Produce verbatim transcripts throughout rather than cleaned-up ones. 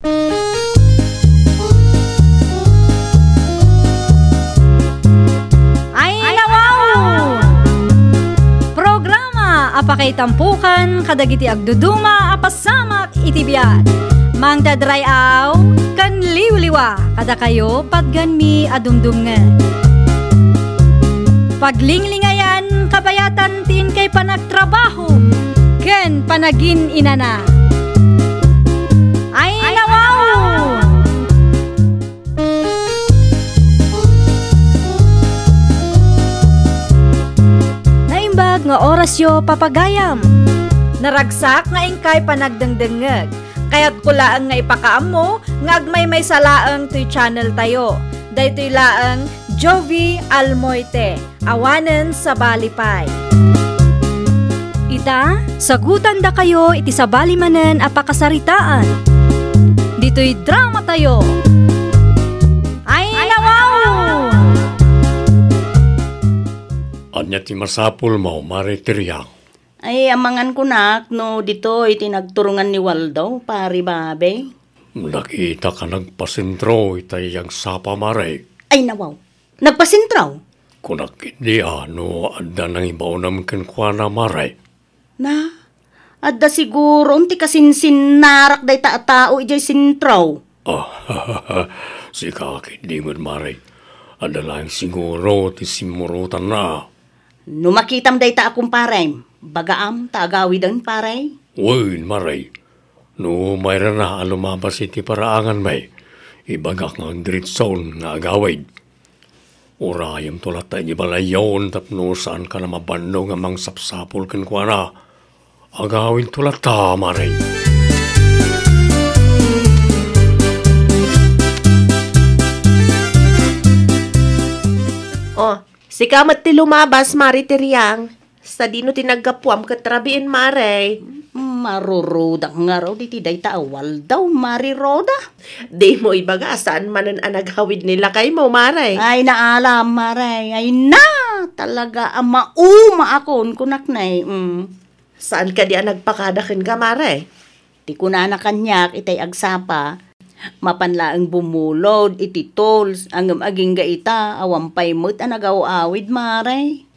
Ay, nawaw! Programa a pakaitampukan kadagiti agduduma a pasamak iti biag. Mangdadray-aw ken liwliwa kadakayo patgenmi a dumdumngeg. Paglinglingayan kabayatan ti inkay panagtrabaho ken panagin-inana. Ay, nawaw! Naimbag nga orasyo, papagayam. Naragsak nga inkay panagdengdengngeg. Kayatko laeng nga ipakaammo nga agmaymaysa laeng toy channel tayo. Daytoy laeng Jovi Almoite. Awanen sabali pay. Ita, sagutandakayo iti sabali manen a pakasaritaan. Ditoy drama tayo. Ay, nawaw! Ania ti masapulmo, Mare Tiriang? Ay, amangan kunak no ditoy ti nagturongan ni Waldo, Pari Babe. Nakitak a nagpasentro itay agsapa, Mare. Ay, nawaw. Nagpasentro? Kunak ketdi a no adda nangibaonam kenkuana, Mare. Na, adda siguron ti kasinsinnarak dayta a tao idiay sentro. Ah, sika ketdi met, Mare. Adda laeng siguro ti simmurotanna. No makitam dayta a kumparem, bagaam ta agawiden, pare? Wen, Mare. No mairana a lumabas iti paraanganmi, ibagak nga agdiretson nga agawid. Urayemto latta iti balayyo tapno saankan a mabannog a mangsapsapul kenkuana. Agawidto latta, Mare. Oh, sika met ti lumabas, Mare Tiriang. Sadino ti naggapuam ket rabiin, Mare? Marurudak ngarud iti dayta a Waldo, Mare Roda. Dimo ibaga a saan manen a nagawid ni lakaymo, Mare. Ay, naalam, Mare. Ay na, talaga a maumaakon, kunak ne. Mm. Saan kadi a nagpakada kenka, Mare? Ti kunana kaniak itay agsapa, mapan laeng bumulod iti tolls, ngem agingga ita, awan pay met a nagaw-awid, Mare.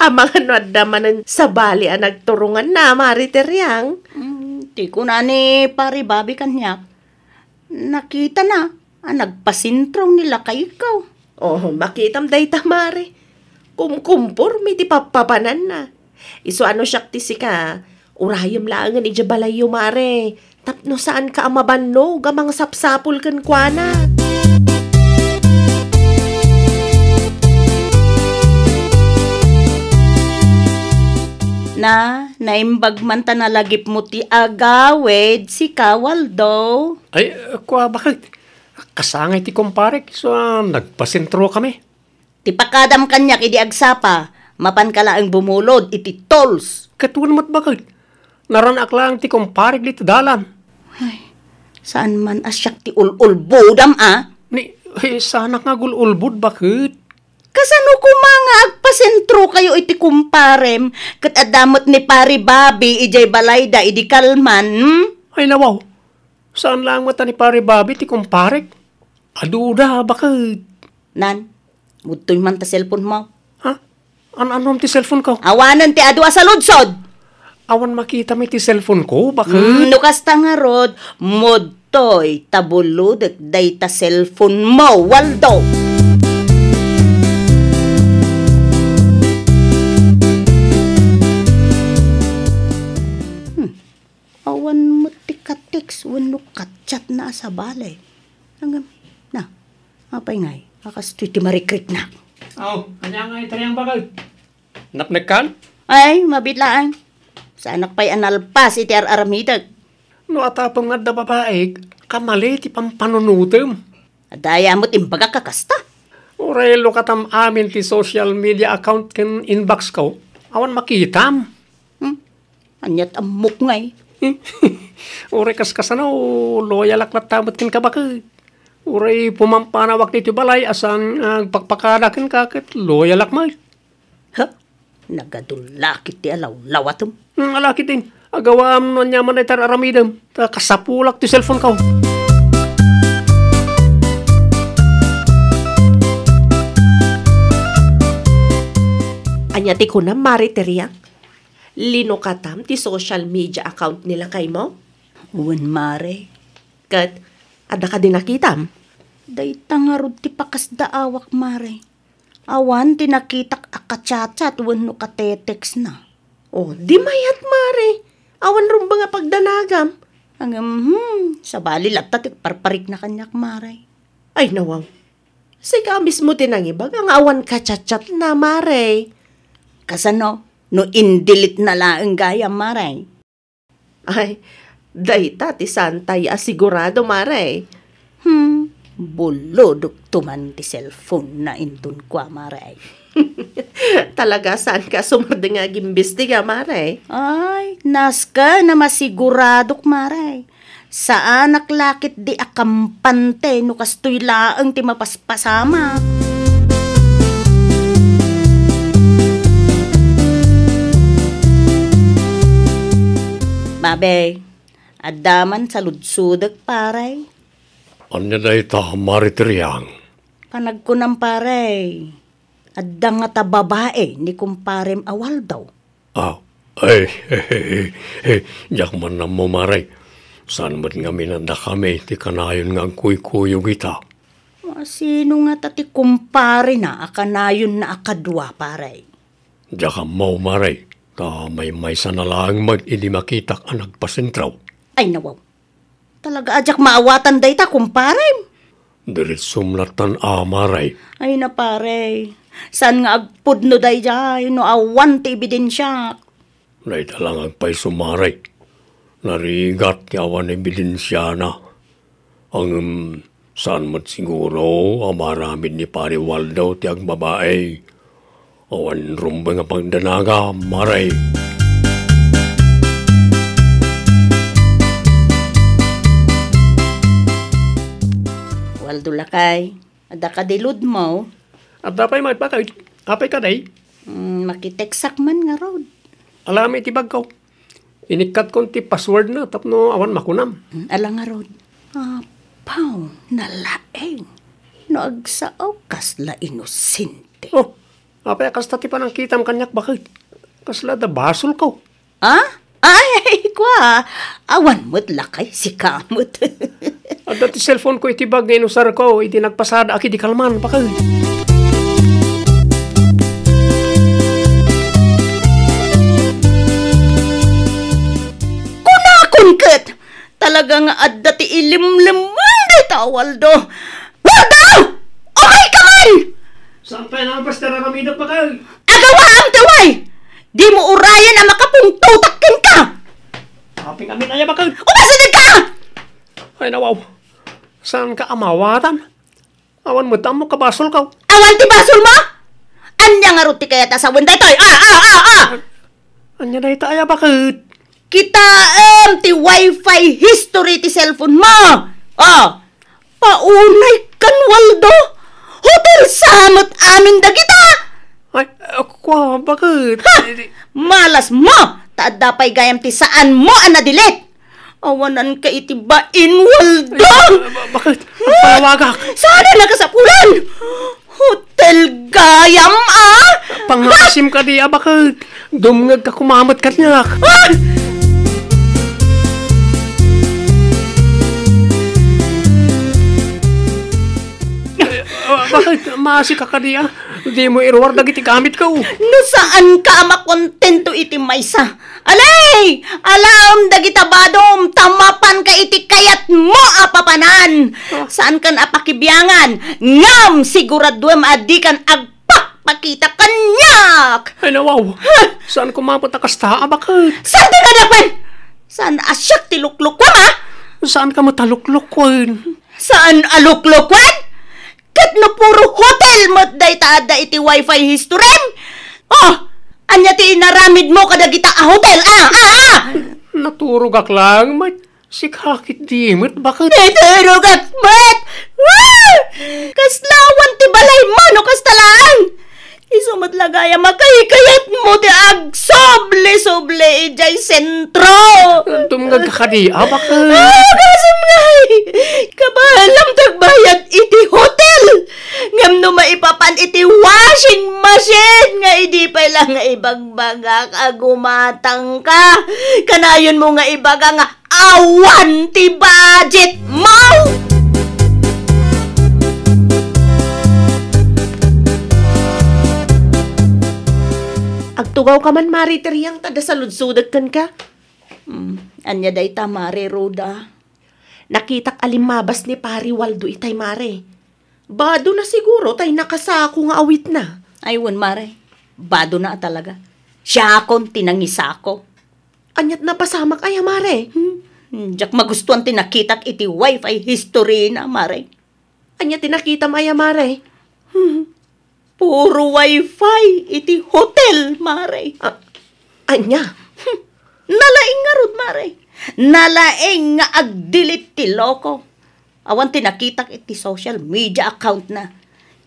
Amangan no adda manen sabali a nagturonganna, Mare Tiriang. Mm, ti kuna ni Pare Bobby kaniak, nakitana a nagpasentro ni lakayko. Oh, makitam dayta, Mare. Kumkumporme ti pappapananna. Isu a no siak ti sika, urayem laengen idiay balayyo, Mare, tapno saanka a mabannog a mangsapsapul kenkuana. Na, naimbag man ta nalagipmo ti agawid, sika, Waldo. Ay, kua, baket? Kasangay ti kumparek, isu a nagpasentro kami. Ti pakadam kaniak idi agsapa, mapanka laeng bumulod iti tolls. Ket wen met, baket. Naranak laeng ti kumparek dita dalan. Ay, saan man a siak ti ul-ulbodam, a? Ni, eh, saanak nga agul-ulbod, baket? Kasano koma nga agpasentrokayo iti kumparem ket adda met ni Pare Bobby idiay balayda idi kalman, hmm? Ay, nawaw. Saan laeng met a ni Pare Bobby ti kumparek? Aduda, baket. Nan, mudtoy man ta cellphone mo. Ha? An-anom ti cellphone ko? Awanen ti adu a saludsod! Awan makitam iti cellphone ko, baket? Mm, no kasta ngarud, mudtoy ta bulodek dayta cellphone mo, Waldo! Hmm. Awan met ti ka-text wenno ka-chat na a sabali. Ngem, na, apay ngay, a kastoy ti marikriknak. Aw, ania ngay, Tiriang, baket? Napnekkan? Ay, mabiit laeng. Saanak pay a nalpas iti ar-aramidek. No atapem nga adda babaek, kamali ti pampanunotem. Adda aya met imbagak a kasta? Uray lukatam amin ti social media account ken inbox ko, awan makitam. Hmm? Aniat ammok ngay? Uray kaskasano, loyalak latta met kenka, baket. Uray pumampanawak ditoy balay a saan nga agpakpakada kenka ket loyalak met. Ha? Nagadullakit ti alawlawatem. Hmm, alakit din. Agawaam no ania man dayta aramidem, ta kasapulak ti cellphone ko. Ania ti kunam, Mare Teriang? Linukatam ti social media account ni lakaymo? Wen, Mare. Ket adda kadi nakitam? Dayta ngarud ti pakasdaawak, Mare. Awan ti nakitak a ka-chat-chat wenno ka-text-na. O, di mayat, Mare. Awan rumbeng a pagdanagam. Ngem, hmm, sabali latta ti parparikna kaniak, Mare. Ay, nawaw. Sika mismo ti nangibaga nga awan ka-chat-chatna, Mare. Kasano? No in-delete-na laeng gayam, Mare. Ay, dayta ti saantay a sigurado, Mare. Hmm, bulodokto man ti cellphone-na inton kua, Mare. Talaga, saanka sumardeng nga agimbestiga, Mare? Ay, nasken a masiguradok, Mare. Saanak la ketdi a kampante no kastoy laeng ti mapaspasamak. Babe, adda man saludsodek, pare. Ania dayta, Mare Teriang? Panagkunam, pare, adda ngata babae ni kumparem a Waldo. Ah, ay, diak man ammo, Mare. Saan met ngamin a dakami ti kanayon nga agkuykuyog ita? Sino ngata ti kumparena a kanayonna a kadua, pare? Diak ammo, Mare. Ta maymaysana laeng met idi makitak a nagpasentraw. Ay, nawaw. Talaga a diak maawatan dayta, kumparem. Diretsom lattan a, Mare. Ay na, pare. Saan nga agpudno daydiay no awan ti ebidensiak? Dayta la nga agpayso, Mare. Narigat ti awan ebidensiana. Ngem saan met siguro a maaramid ni Pare Waldo ti agbabae. Awan rumbeng a pagdanaga, Mare. Waldo lakay, adda kadi load mo? Adda pay, Mare, bakit? Apay kadi? Mm, makitext-ak man ngarud. Ala met iti bagko. Inikkatkon ti passwordna tapno awan makunam. Mm, ala ngarud. Apaw, nalaing. No agsao, kasla inosente. Oh, apay a kasta ti panangkitam kaniak, baket? Kasla adda basolko. Ah? Ay, ay, kua. Awan met lakay, sika met. Adda ti cellphone ko iti bag nga inusarko idi nagpasada a kidi kalman, baket. Kunakon ket, talaga nga adda ti ilimlemem dayta a Waldo. Waldo! Umayka man! Saan pay nalpas ti raramidek, baket? Agawaam ti way! Dimo urayen a makapungtotak kenka! Apay ngamin aya, baket? Umasidegka! Ay, nawaw. Saanka a maawatan? Awan met ammo kabasolko. Awan ti basolmo? Ania ngarud ti kayat a sawen daytoy? Ah, ah, ah, ah! Ania dayta aya, baket? Kitaem ti wifi history ti cellphone mo. Oh, paunay kan Waldo. Hotel sa met amin dagita. Ay, ah, kua, baket? Ha! Malas mo! Ta adda pay gayam ti saan mo a na-delete. Awanan ka iti bain, Waldo! Ay, ba-, baket? Agpalawagak. Saan a nakasapulan? Hotel gayam, ah? Pangasim kadi a, baket? Dumngegka koma met kaniak. Ah! Eh, ah, baket? Maasika kadi, ah? Dimo iruar dagiti gamitko. No saanka a makontento iti maysa, alay! Alaem dagita badom, ta mapanka iti kayatmo a papanan. Ah. Saankan a pakibiangan, ngem siguraduem a dikan agpakpakita kaniak. Ay, nawaw. Huh? Saan koma met a kasta a, baket? Saan ti kadapen? Saan a siak ti luklukuem, ah? Saanka met a luklukuem? Saan a luklukuem? Ket no puro hotel met dayta adda iti wifi historem? Oh, ania ti inaramidmo kadagita a hotel? Ah, ah, ah! Naturogak laeng met. Sika ketdi met, baket? Naturogak met! Ah! Kasla awan ti balaymo no kasta laeng! Isu met la gayam a kaykayatmo ti agsubli-subli idiay sentro. Antom nga agkakadi, a, bakit? Ah, kasam ngay! Kabaelam ti agbayad iti hotel! Ngem no maipapan iti washing machine nga idi pay la nga ibagbagak a gumatangka, kanayonmo nga ibaga nga awan ti budget mo! Agtugawka man, Mare Teriang, ta adda saludsodek kenka. Hmm, ania dayta, Mare Rhoda? Nakitak a limmabas ni Pare Waldo itay, Mare. Badona siguro tay nakasako nga awitna. Ay, wen, Mare. Badona a talaga. Siakon ti nangisako. Aniat napasamak aya, Mare? Hmm. Diak magustuan ti nakitak iti wifi history na, Mare. Ania ti nakitam aya, Mare? Hmm. Puro wifi iti hotel, Mare. Ah, ania? Hmm. Nalaing ngarud, Mare. Nalaing nga agdelete ti loko. Awan ti nakitak iti social media account na.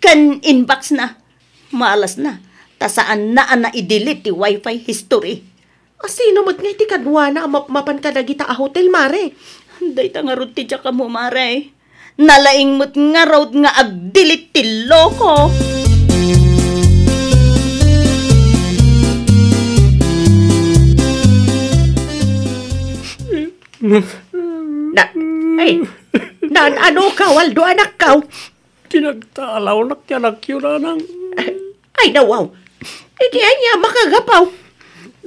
Ken inbox na. Malas na. Ta saan na a naidelete ti wifi history. A, sino met nga iti kaduana a mapmapan kadagita a hotel, Mare? Dayta ngarud ti diak ammo, Mare. Nalaing met ngarud nga agdelete ti loko. Na, ay, naan-ano ka, Waldo, anakkaw? Tinagtalawnak ti anakyo, nanang. Ay, nawaw. Iti ania makagapaw?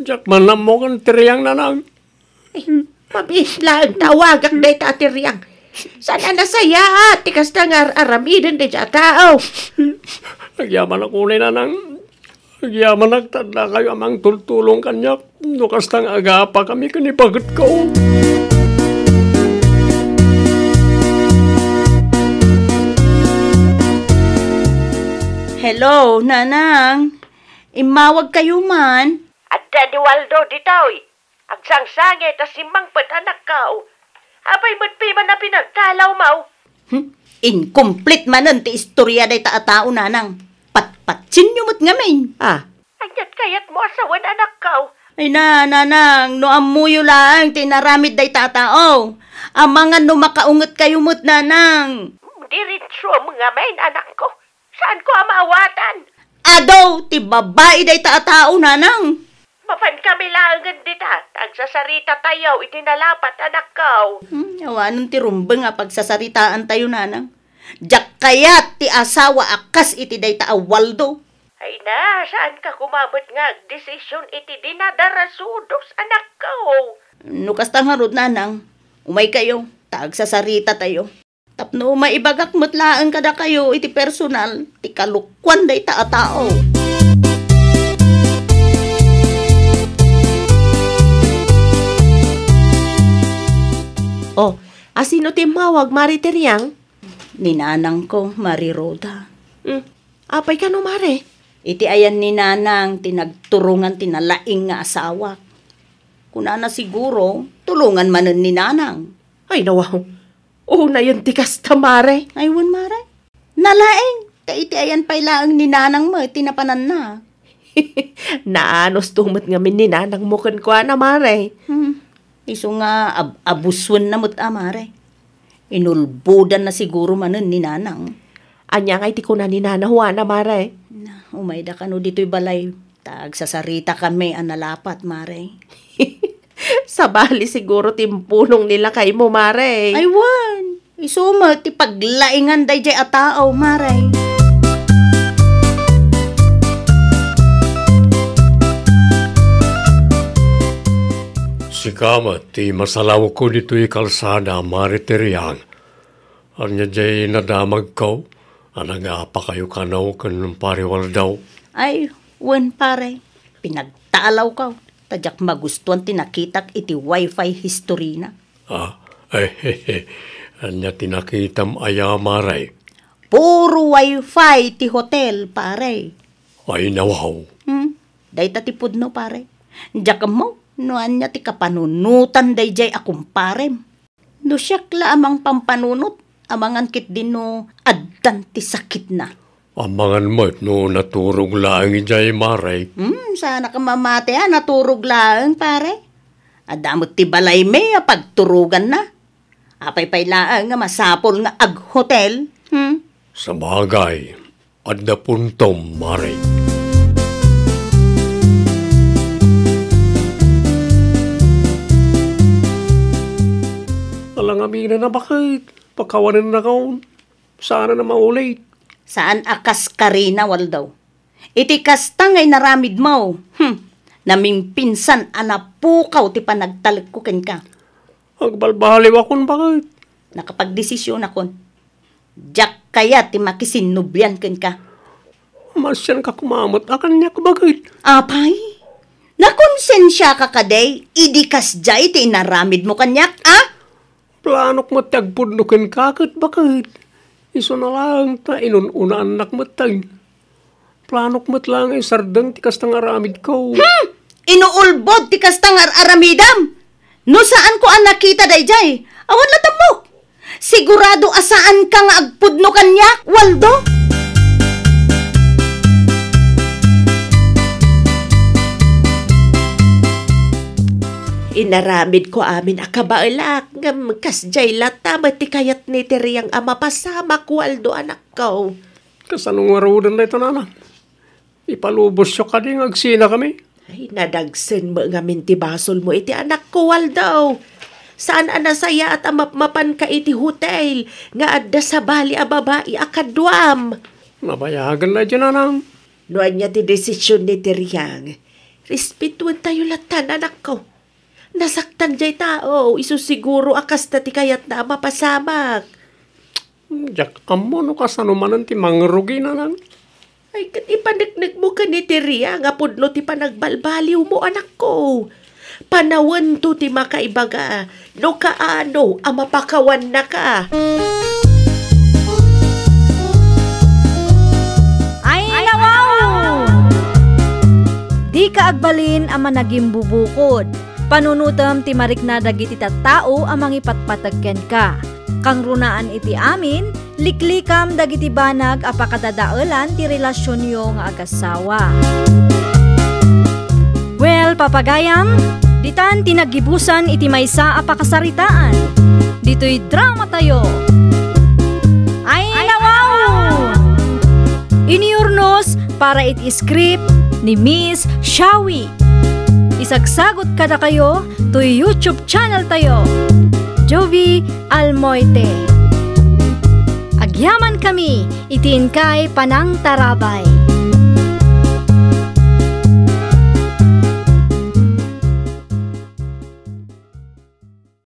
Diak man ammo ken ti Riang, nanang. Ay, mabiit laeng ta awagak dayta a ti Riang. Saan a nasayaat ti kasta nga ar-aramiden dayta a tao? Agyamanak unay, nanang. Agyamanak ta addakayo a mangtultulong kaniak no kasta nga agapakami ken ni bagetko. Hello, Nanang. Immawagkayo man. Adda ni Waldo ditoy. Agsangsangi ta simmangpet, anakko. Apay met piman a pinagtalawmo? Hmm? Incomplete manen ti istoria dayta a tao, Nanang. Patpatsienyo met ngamin. Ah. Aniat kayatmo a sawen, anakko? Ay na, Nanang, no ammoyo laeng ti inaramid dayta a tao. Amangan no makaungetkayo met, Nanang. Diretso met ngamin, anakko. Saanko a maawatan? Adu ti babai dayta a tao, Nanang. Mapankami laengen dita, ta agsasaritatayo iti nalapat, anakko. Hmm, awanen ti rumbeng a pagsasaritaantayo, Nanang. Diak kayat ti asawa a kas iti dayta a Waldo. Ay na, saanka koma met nga agdesisyon iti dinadarasudos, anakko. No kasta ngarud, Nanang, umaykayo, ta agsasaritatayo. Tapno maibagak met laeng kadakayo iti personal ti kalokuan dayta a tao. Oh, asino ti immawag, Mare Teriang? Ni nanangko, Mare Rhoda. Hmm. Apay kano, Mare? Iti ayan ni Nanang ti nagturongan ti nalaing nga asawak. Kunana siguro, tulongan manen ni Nanang. Ay, nawaw. Unayen ti kasta, Mare. Ay, wen, Mare. Nalaing, ta iti ayan pay laeng ni Nanang met ti napananna. Naanusto met ngamin ni Nanangmo kenkuana, Mare. Hmm. Isu nga ab-, abusuen na met a, Mare. Inulbodan na siguro manen ni Nanang. Ania nga iti kuna ni Nana Juana, Mare? Na, umayda kano ditoy balay. Ta agsasarita kami a nalapat, Mare. Sabali siguro ti impunong ni lakaymo, Mare. Ay, wen. Isu met ti paglaingan daydiay a tao, Mare. Sika met ti masalawko ditoy kalsada, Mare Teriang. Ania diay nadamagko a nagapakayo kano ken Pare Waldo? Ay, wen, pare. Pinagtalawko. Ta diak magustuan ti nakitak iti wifi history na. Ah, eh, ania ti nakitam aya, Mare? Puro wifi ti hotel, pare. Ay, nawaw. Hmm, dayta ti pudno, pare. Diak ammo no ania ti kapanunotan daydiay a kumparem. No siak la a mangpampanunot, amangan ketdi no addan ti sakitna. Amangan met no naturog laeng idiay, Mare. Hmm, saanak a mamati a naturog laeng, pare. Adda met ti balaymi a pagturoganna. Apay pay laeng nga masapul nga aghotel? Hmm? Sabagay, adda puntom, Mare. Ala ngamin a baket, pakawanennakon. Saan a maulit. Saan a kas karina, Waldo. Iti kasta nga inaramidmo, hmm, namingpinsan a napukaw ti panagtalekko kenka. Agbalbaliwakon, baket. Nakapagdesisionakon. Diak kayat ti makisinnublian kenka. Masianka koma met a kaniak, baket. Apay? Nakonsensiaka kadi idi kasdiay ti inaramidmo kaniak, a? Planok met ti agpudno kenka ket baket. Isuna laeng ta inun-unaannak metten. Planok met laeng a isardeng ti kasta nga aramidko. Hmm! Inuulbod ti kasta nga ar-aramidam! No saanko a nakita daydiay, awan la tammok! Sigurado a saanka nga agpudno kaniak, Waldo! Inaramidko amin a kabaelak, ngem kasdiay latta met ti kayat ni Teriang a mapasamak, Waldo, anakko. Kasano ngaruden dayta, nanang? Ipalubosyo kadi nga agsinakami? Ay, nadagsen met ngamin ti basolmo iti anakko, Waldo. Saan a nasayaat a mapmapanka iti hotel nga adda sabali a babai a kaduam. Nabayagen daydiay, nanang. No ania ti desision ni Teriang, respetuentayo lattan, anakko. Nasaktan diay tao, isu siguro a kasta ti kayatna a mapasamak. Diak ammo no kasano manen ti mangrugi, nanang. Ay, ket ipaneknekmo ken ni Teriang a pudno ti panagbalbaliwmo, anakko. Panawento ti makaibaga no kaano a mapakawannaka. Ay, nawaw! Dika agbalin a managimbubukod. Panunotem ti marikna dagiti tattao a mangipatpateg kenka. Kangrunaan iti amin, liklikam dagiti banag a pakadadaelan ti relasionyo nga agassawa. Well, papagayam, ditan ti naggibusan iti maysa a pakasaritaan. Ditoy dramatayo. Ay, nawaw! Inurnos para iti script ni Miss Shawi. Isagsagot kadakayo toy YouTube channel tayo, Jovie Almoite. Agyamankami iti inkay panangtarabay.